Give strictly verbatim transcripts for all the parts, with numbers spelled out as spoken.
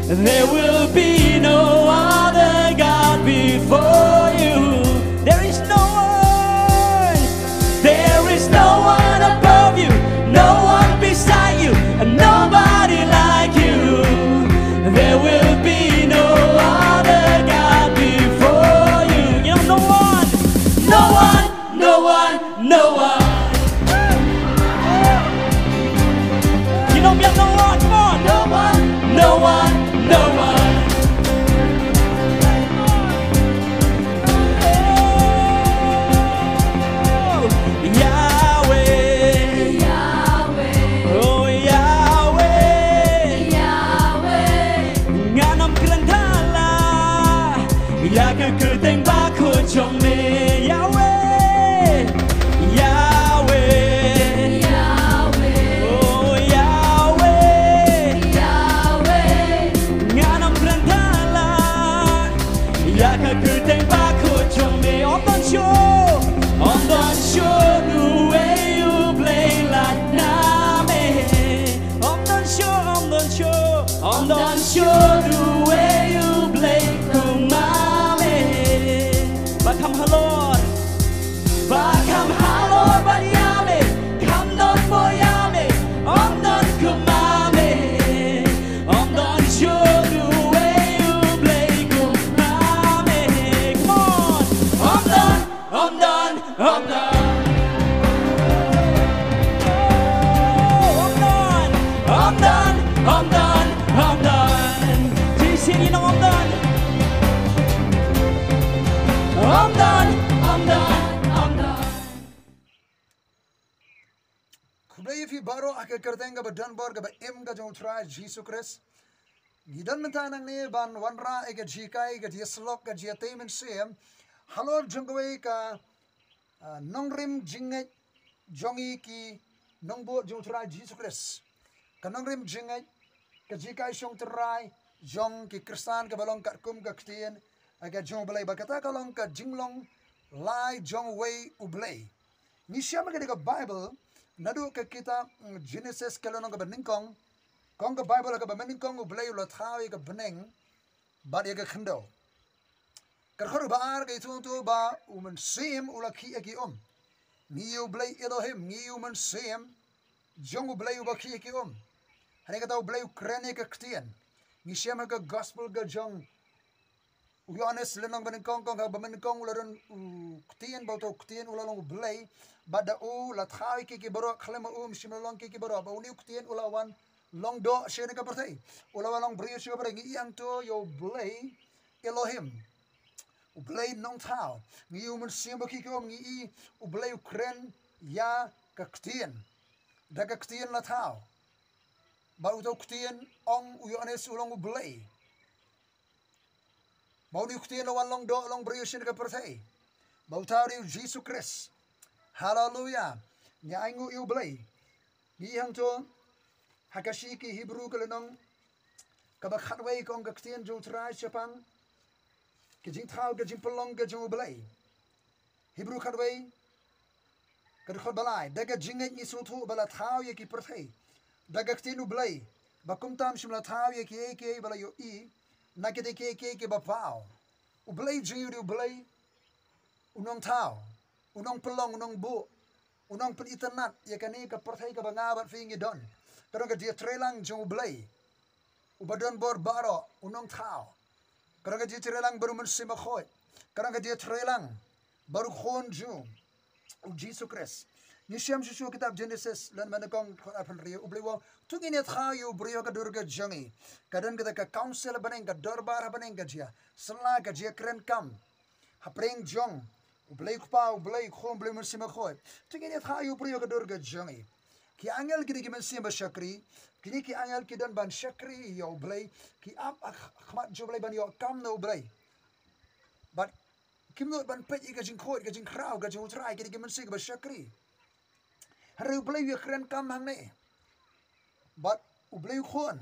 There will be no other God before you. There is no one. There is no one above you. No one beside you. And nobody like you. There will be no other God before you. You know, no one. No one. No one. No one. You know, we have no one. Come on. No one. No one. No one. Oh, Yahweh. Oh, Yahweh. Ngan ym kren thala ïa ka kyrteng bakhuid jong me, Yahweh. Yahweh. Oh, Yahweh. Ngan ym kren thala ïa ka kyrteng bakhuid jong me. Ym don shuh, ym don shuh uwei u blei lait na me. Ym don shuh, ym don shuh, ym don shuh uwei u blei kum ma me. Ba kham halor, ba kham halor bad ïa me. Kham don mo ïa me, ym don kum ma me. Ym don shuh uwei u blei kum ma me. Come on. Ym don, ym don, ym don. Oh, ym don, ym don, ym don, ym don. Jingshit ïa nong ym don. Ym don, ym don, ym don. Khublei ïa phi baroh ha ka kyrteng kaba don bor kaba im ka jong U Trai Jisu Khrist. Ngi don mynta nangne ban wanrah ïa ka jinghikai, ka jingïasyllok, ka jingïatei mynsiem halor jong kawei ka, ah, nongrim jingngeit jong ngi ki nongbud jong U Trai Jisu Khrist. Ka nongrim jingngeit, ka jinghikai shongtrai jong ki Khristan kaba long katkum ka ktien, ah, ka jong U Blei, bad kata ka long ka jinglong lai jong uwei U Blei. Ngi shem ha kane ka Baibl naduh ka kitab, mm, Jenesis ka lynnong kaba nyngkong. Ka ong ka Baibl ha kaba nyngkong U Blei u la thaw ïa ka bneng bad ïa ka khyndew. Ka dkhot ba ar ka ïathuh to ba U Mynsiem u la khih ïa ki um. Ngi ïohi U Blei Elohim, ngi ïohi U Mynsiem jong U Blei uba khih ïa ki um. Hangne kata U Blei u kren ïa ka ktien. Ngi shem ha ka gospel ka jong u Ïoannis lynnong ba nyngkong, ka ong ha kaba nyngkong u la don u ktien, bad uta u ktien u la long U Blei, bad da u la thaw ïa kiei kiei baroh, khlem ma u ym shym la long kiei kiei baroh, bad une u ktien u la wan long doh sha kane ka pyrthei. U la wan long briew sha ka pyrthei. Ngi ïohi hangto ïa U Blei Elohim, U Blei nongthaw. Ngi ïohi U Mynsiem ba khih ïa ki um, ngi ïohi U Blei u kren ïa ka ktien. Da ka ktien la thaw. Bad uta u ktien, ong u Ïoannis, u long U Blei. Bad une u ktien la wan long doh, long briew sha kane ka pyrthei. Bad uta u dei U Jisu Khrist. Haleluya. Ngi ainguh ïa U Blei. Ngi ïohi hangto ha ka shithi ki Hebru ka lynnong kaba khatwei ka ong ka ktien jong U Trai shaphang ka jingthaw, ka jingpynlong ka jong U Blei. Hebru khatwei, ka dkhot ba lai. Da ka jingngeit ngi sngewthuh ba la thaw ïa ki pyrthei da ka ktien U Blei, ba kumta ym shym la thaw ïa kiei kiei ba la ïohi na kita kiei kiei kiba paw. U Blei jong ngi u dei U Blei u nongthaw, u nongpynlong, u nongbuh, u nongpynitynnad ïa kane ka pyrthei kaba nga bad phi ngi don. Ka don ka jingïatreilang jong U Blei uba don bor baroh, u nongthaw. Ka don ka jingïatreilang bad U Mynsiem Bakhuid. Ka don ka jingïatreilang bad U Khun jong U Jisu Khrist. Ngi shem shuh shuh kitab Jenesis, lynnong ba nyngkong, dkhot arphew hynriew, U Blei u ong, to ngin ïathaw ïa u briew ha ka dur ka jong ngi. Ka don kata ka council ha bneng, ka dorbar ha bneng, ka jingïasylla, ka jingïakren kam hapdeng jong U Blei U Kpa, U Blei U Khun, U Blei U Mynsiem Bakhuid. To ngin ïathaw ïa u briew ha ka dur ka jong ngi. Ki angel ki dei ki mynsiem ba shakri. Kine ki angel ki don ban shakri ïa U Blei. Ki ap ha khmat jong U Blei ban ïoh kam na U Blei. Bad kim nud ban peit ïa ka jingkhuid, ka jingkhraw ka jong U Trai, ki dei ki mynsiem ba shakri. Hynrei U Blei u ïakren kam hangne. Bad U Blei U Khun,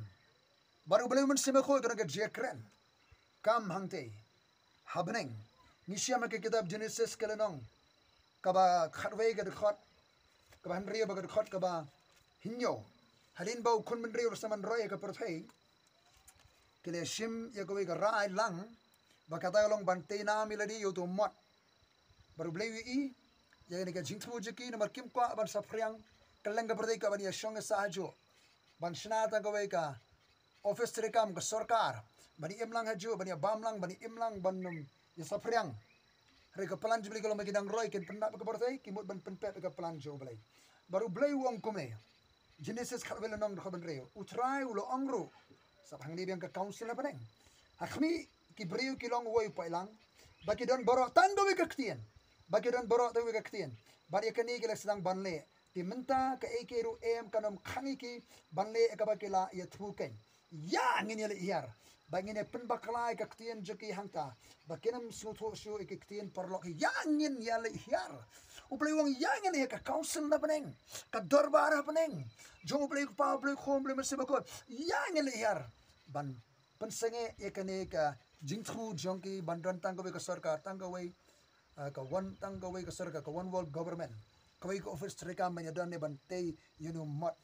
bad U Blei U Mynsiem Bakhuid, ka don ka jingïakren kam hangtei ha bneng. Ngi shem ha ka kitab Jenesis ka lynnong kaba khatwei, ka dkhot kaba hynriew bad ka dkhot kaba hynñiew. Hadien ba u khun bynriew u la sdang ban roi ha ka pyrthei, ki la shim ïa kawei ka rai lang ba kata ka long ban tei nam ïa lade ïa uto u mot. Bad U Blei u ïohi ïa kane ka jingthmu jong ki namar kim kwah ban saphriang kylleng ka pyrthei, ka ban ïa shong ïa sah hajuh, ban shna tang kawei ka office treikam ka sorkar, ban ïa im lang hajuh, ban ïa bam lang, ban ïa im lang, ban ym ïa saphriang. Hynrei ka plan jong U Blei ka long ba ki nang roi, kin pyndap ïa ka pyrthei, ki mut ban pynpep ïa ka plan jong U Blei. Bad U Blei u ong kumne, Genesis khatwei lynnong dkhot hynriew, U Trai u la ong ruh, sap hangne biang ka council ha bneng, ha khmih ki briew ki long uwei u paidlang, ba ki don baroh tang kawei ka ktien, ba ki don baroh tang kawei ka ktien, bad ïa kane ki la sdang ban leh. Te mynta kaei kaei ruh em kan ym khang ïa ki ban leh ïa kaba ki la ïathuh keiñ. Ïa ngin ïaleh hiar, ba ngin ïa pynbakla ïa ka ktien jong ki hangta, ba kin ym sngewthuh shuh ïa ki ktien paralok. Ïa ngin ïaleh hiar. U Blei u ong ïa ngin leh hiar, ka council na bneng, ka dorbar ha bneng jong U Blei u Kpa, U Blei u Khun, U Blei u Mynsiem Bakhuid. Ïa ngin leh hiar ban pynsangeh ïa kane ka jingthmu jong ki ban don tang kawei ka sorkar, tang kawei, ah, ka one, tang kawei ka sorkar, ka one world government, kawei ka office treikam ban ïa don ne ban tei ïa une u mot,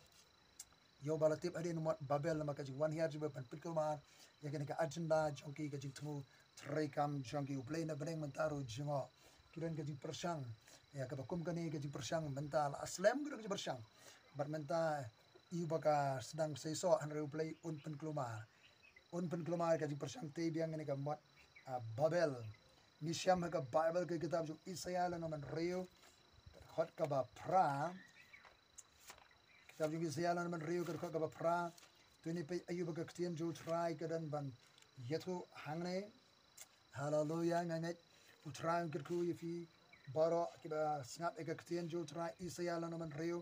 ïa uba la tip hadien u mot Babel, namar ka jingwan hiar jong U Blei ban pynkulmar ïa kane ka agenda jong ki, ka jingthmu treikam jong ki. U Blei na bneng mynta ruh u jngoh, ki don ka jingpyrshang ïa kaba kum kane, ka jingpyrshang mynta la slem, ki don ka jingpyrshang. Bad mynta ïa uba ka sdang seisoh, hynrei U Blei un pynkulmar, un pynkulmar ka jingpyrshang, tei biang ïa kane ka mot, ah, Babel. Ngi shem ha ka Baibl, ka kitab jong u Isaïah lynnong ba hynriew, ka dkhot kaba phra. Kitab jong u Isaïah lynnong ba hynriew, ka dkhot kaba phra. To ngin peit aïu ba ka ktien jong U Trai ka don ban ïathuh hangne. Haleluya, nga ngeit U Trai un kyrkhu ïa phi baroh kiba sngap ïa ka ktien jong U Trai. Isaïah lynnong ba hynriew,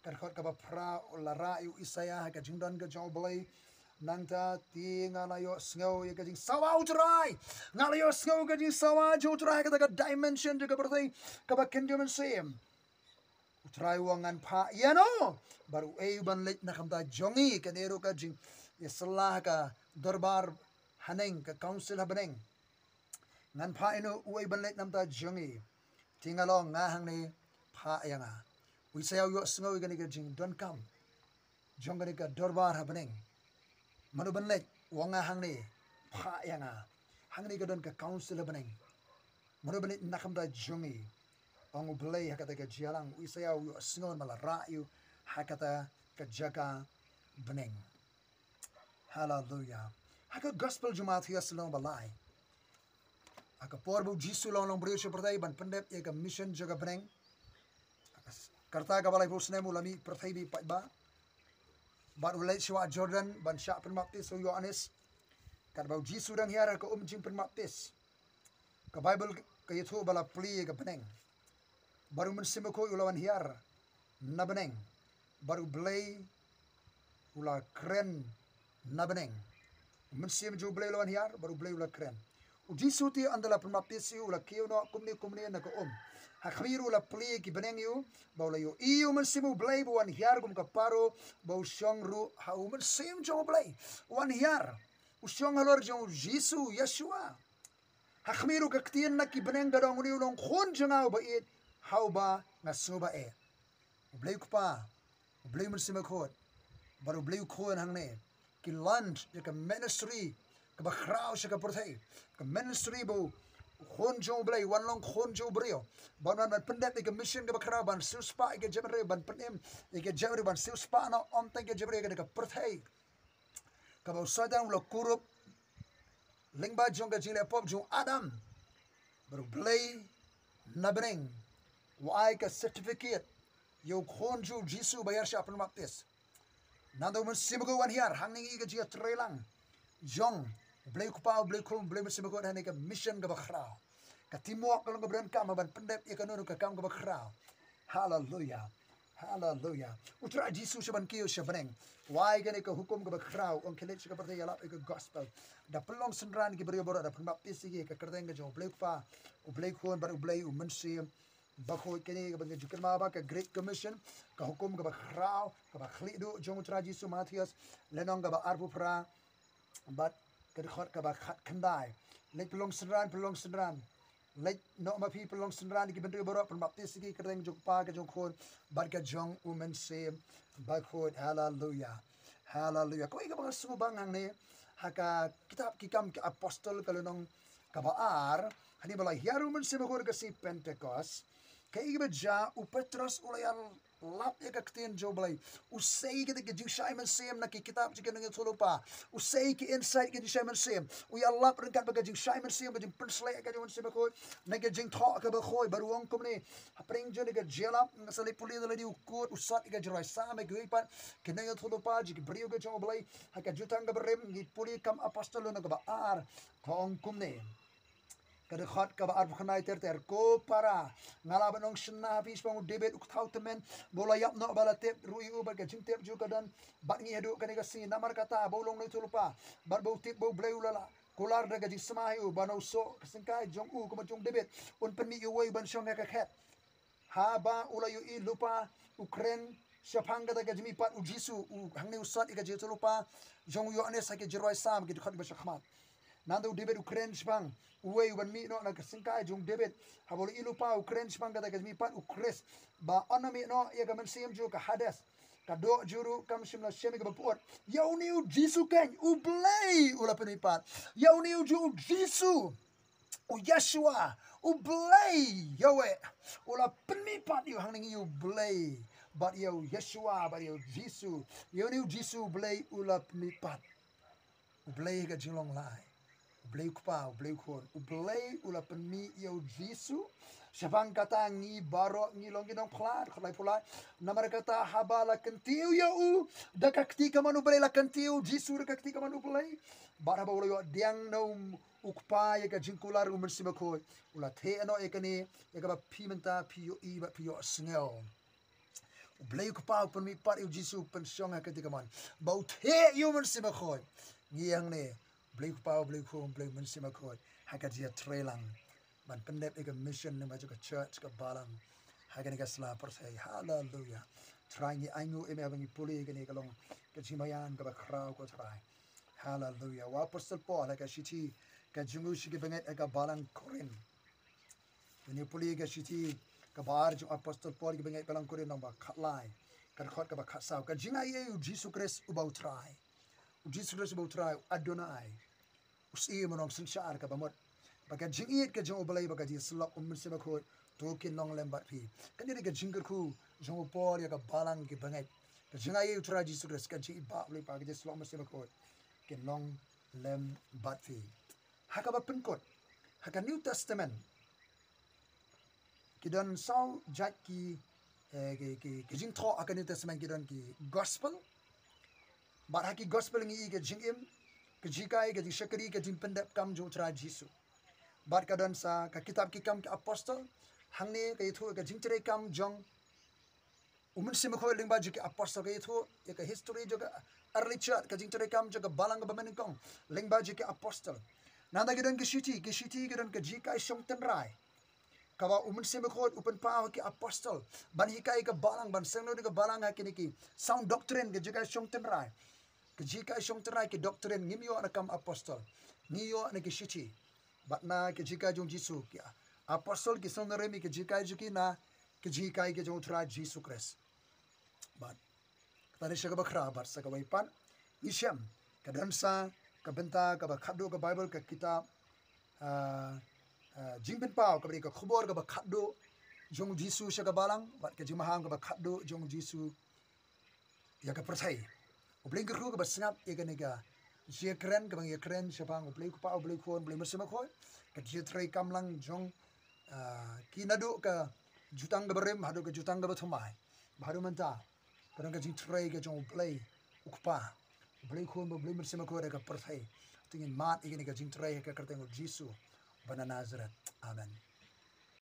ka dkhot kaba phra, u la rah ïa u Isaïah ha ka jingdon ka jong U Blei. Nangta te nga la ïohsngew ïa ka jingsawa U Trai. Nga la ïohsngew ïa ka jingsawa jong U Trai ha kata ka dimension jong ka pyrthei kaba kynja mynsiem. U Trai u ong, ngan phah ïano? Bad uei u ban leit na khamtam jong ngi? Kane ruh ka jingïasylla ha ka dorbar haneng, ka council ha bneng. Ngan phah ïano, uei u ban leit na khamtam jong ngi? Te nga la ong, nga hangne, phah ïa nga. U Isaïah u ïohsngew ïa kane ka jingdonkam jong kane ka dorbar ha bneng. Mano ban leit? U ong, nga hangne, phah ïa nga. Hangne ka don ka council ha bneng. Mano ban leit na khamtam jong ngi? Ong U Blei ha kata ka jingïalang. U Isaïah u ïohsngew namar la rah ïa u ha kata ka jaka bneng. Haleluya. Ha ka gospel jong u Mathaios lynnong ba lai, ha ka por ba U Jisu u la wan long briew sha pyrthei ban pyndep ïa ka mission jong ka bneng, ha ka s-, ka rta kaba laiphew snem u la mih pyrthei bad paidbah. Bad u leit sha wah Jordan ban shah pynbaptis ïa u Ïoannis. Katba U Jisu u dang hiar ha ka um jingpynbaptis, ka Baibl ka ïathuh ba la plie ïa ka bneng. Bad U Mynsiem Bakhuid u la wan hiar na bneng. Bad U Blei u la kren na bneng. U Mynsiem jong U Blei u la wan hiar, bad U Blei u la kren. U Jisu te ynda la pynbaptis ïa u, u la kiew noh kumne kumne na ka um. Ha khmih ruh u la plie ïa ki bneng ïa u, bad u la ïohi ïa U Mynsiem U Blei ba u wan hiar kum ka paro, bad u shong ruh ha U Mynsiem jong U Blei. U wan hiar, u shong halor jong U Jisu, Yeshua. Ha khmih ruh ka ktien na ki bneng ka ong, une u long Khun jong nga uba ïeit, ha uba nga sngewbha eh. U Blei U Kpa, U Blei U Mynsiem Bakhuid, bad U Blei U Khun hangne ki launch ïa ka ministry kaba khraw sha ka pyrthei. Ka ministry ba u Khun jong U Blei u wan long khun jong u briew, ban wan ban pyndep ïa ka mission kaba khraw, ban siewspah ïa ka jaitbynriew, ban pynim ïa ka jaitbynriew, ban siewspah noh ym tang ïa ka jaitbynriew, ïa ka pyrthei kaba u Soitan u la kurup lyngba jong ka jingleh pop jong u Adam. Bad U Blei na bneng u ai ka certificate ïa u Khun jong U Jisu ba hiar shah pynbaptis. Nangta U Mynsiem Bakhuid u wan hiar, hangne ngi ïohi ka jingïatreilang jong U Blei U Kpa, U Blei U Khun, U Blei U Mynsiem Bakhuid ha kane ka mission kaba khraw. Ka teamwork ka long kaba donkam ha ban pyndep ïa kano kano ka kam kaba khraw. Haleluya. Haleluya. U Trai Jisu shah ban kiew sha bneng, u ai kane ka hukum kaba khraw, u ong khie leit sha ka pyrthei, ïalap ïa ka gospel. Da pynlong synran ïa ki briew baroh, da pynbaptis ïa ki ha ka kyrteng ka jong U Blei U Kpa, U Blei U Khun bad U Blei U Mynsiem Bakhuid. Kane kaba ngi ju kynmaw ba ka Great Commission, ka hukum kaba khraw, kaba khlieh duh jong U Trai Jisu, Mathaios lynnong kaba arphew phra bad ka dkhot kaba khatkhyndai. Leit pynlong synran, pynlong synran. Leit noh ma phi, pynlong synran ïa ki briew baroh, pynbaptis ïa ki ha ka kyrteng jong U Kpa, ka jong U Khun bad ka jong U Mynsiem Bakhuid. Haleluya. Haleluya. Kawei kaba nga sngewbang hangne, ha ka kitab Ki Kam ki Apostol ka lynnong kaba ar, hangne ba la hiar u Mynsiem Bakhuid ha ka sngi Pentekost, kaei kaba jia, u Petros u la ïa lap ïa ka ktien jong U Blei. U sei kita ki jingshai mynsiem na ki kitab jong ki nongïathuhlypa. U sei ki insight ki jingshai mynsiem. U ïa lap ryngkat bad ka jingshai mynsiem, ka jingpynsleh ka jong u Mynsiem Bakhuid na ka jingthoh kaba khuid, bad u ong kumne: Hapdeng jong ka jingïalap, nga sa leit pule na lade u kut, u sot ïa ka jingrwai Salm, ha kiwei pat ki nongïathuhlypa jong ki briew ki jong U Blei ha ka Jutang kaba Rim, ngi pule Kam Apostol lynnong kaba ar, ka ong kumne, ka dkhot kaba arphew khyndai ter ter: Ko para, nga lah ban ong shynna ha phi shaphang u David u kthaw tymmen, ba u la ïap noh ba la tip ruh ïa u, bad ka jingtip jong u ka don bad ngi haduh kane ka sngi. Namar kata, ba u long nongïathuhlypa bad ba u tip ba U Blei u la lah kular da ka jingsma ïa u, ba na u soh ka syngkai jong u kum jong u David, un pynmih ïa uwei ban shong ha ka khet. Haba u la ïohi lypa, u kren shaphang kata ka jingmihpat u Jisu, u, hangne u sot ïa ka jingïathuhlypa jong u Ïoannis ha ki jingrwai Salm ki dkhot kiba shakhmat. Nangta u David u kren shaphang uwei u ban mih noh na ka syngkai jong u David. Haba u la ïohi lypa, u kren shaphang kata ka jingmihpat u Khrist, ba un ym mih noh ïa ka mynsiem jong u ha ka Hades. Ka doh jong u ruh kam shym la shem ïa kaba pyut. Ïa une u Jisu keiñ U Blei u la pynmihpat. Ïa une u jong u Jisu, u Yeshua, U Blei, Yahweh, u la pynmihpat ïa u. Hangne ngi ïa U Blei bad ïa u Yeshua bad ïa u Jisu. Ïa une u Jisu U Blei u la pynmihpat. U Blei ka jinglong lai. U Blei u Kpa, U Blei u Khun, U Blei u la pynmih ïa u Jisu. Shaphang kata ngi baroh ngi long ki nongphla, khlai phulai. Namar kata, haba la kyntiew ïa u da ka kti kamon U Blei, la kyntiew Jisu da ka kti kamon U Blei, bad haba u la ïoh pdiang na u, u Kpa ïa ka jingkular u Mynsiem Bakhuid, u la theh noh ïa kane, ïa kaba phi mynta phi ïohi bad phi ïohsngew. U Blei u Kpa u pynmihpat ïa u Jisu, u pynshong ha ka kti kamon, ba u theh ïa u Mynsiem Bakhuid. Ngi hangne, U Blei u Kpa, U Blei u Khun, U Blei u Mynsiem Bakhuid, ha ka jingïatreilang ban pyndep ïa ka mission lyngba jong ka church, ka balang, ha kane ka sla pyrthei. Haleluya. Trai, ngi ainguh ïa me ba ngi pule ïa kane ka long ka jingmaïan kaba khraw, ko Trai. Haleluya. U Apostol Paul ha ka shithi ka jong u sha ki bangeit ha ka balang Korinth, ngi pule ïa ka shithi kaba ar jong u Apostol Paul ki bangeit balang Korinth, lynnong ba khatlai, ka dkhot kaba khatsaw: Ka jingaiei ïa u Jisu Khrist uba u Trai. U Jisu Khrist uba u Trai, u Adonai, u Syiem u Nongsynshar kaba mut, bad ka jingïeit ka jong U Blei bad ka jingïasyllok u Mynsiem Bakhuid, to kin long lem bad phi. Kane dei ka jingkyrkhu jong u Paul ïa ka balang ki bangeit. Ka jingaiei ïa u Trai Jisu Khrist, ka jingïeit ba U Blei Kpa, ka jingïasyllok u Mynsiem Bakhuid, kin long lem bad phi. Ha kaba pynkut, ha ka New Testament, ki don saw jait ki, eh, ki, ki, ki jingthoh ha ka New Testament, ki don ki gospel. Bad ha ki gospel ngi ïohi ka jingim, ka jinghikai, ka jingshakri, ka jingpyndep kam jong u Trai Jisu. Bad ka don sa ka kitab Ki Kam ki Apostol, hangne ka ïathuh ka jingtrei kam jong u Mynsiem Bakhuid lyngba jong ki apostol, ka ïathuh ïa ka history jong ka early church, ka jingtrei kam jong ka balang kaba mynnyngkong lyngba jong ki apostol. Nangta ki don ki shithi, ki shithi ki don ka jinghikai shong tynrai, kaba u Mynsiem Bakhuid u pynpaw ha ki apostol ban hikai ka balang, ban sngewthuh ka balang ha kine ki sound doctrine, ka jinghikai shong tynrai. Ka jinghikai shong tynrai, ki doctrine ngim ïoh na Kam Apostol, ngi ïoh na ki shithi. Bad na ki jinghikai jong u Jisu, ki apostol ki sngewrem ïa ki jinghikai jong ki na ki jinghikai ki jong u Trai Jisu Khrist. Bad kata dei sha kaba khraw, bad sha kawei pat ngi shem ka don sa ka bynta kaba khatduh ka Baibl, ka kitab, ah, ah, Jingpynpaw, kaba dei ka khubor kaba khatduh jong u Jisu sha ka balang, bad ka jingmaham kaba khatduh jong u Jisu ïa ka pyrthei. U Blei un kyrkhu kaba sngap ïa kane ka jingïakren, kaba ngi ïakren shaphang U Blei u Kpa, U Blei u Khun, U Blei u Mynsiem Bakhuid, ka jingtrei kam lang jong, ah, ki naduh ka Jutang kaba Rim haduh ka Jutang kaba Thymmai. Bad haduh mynta ka don ka jingtrei ka jong U Blei u Kpa, U Blei u Khun, U Blei u Mynsiem Bakhuid ha ka pyrthei. To ngin mad ïa kane ka jingtrei ha ka kyrteng u Jisu ba na Nasareth. Amen.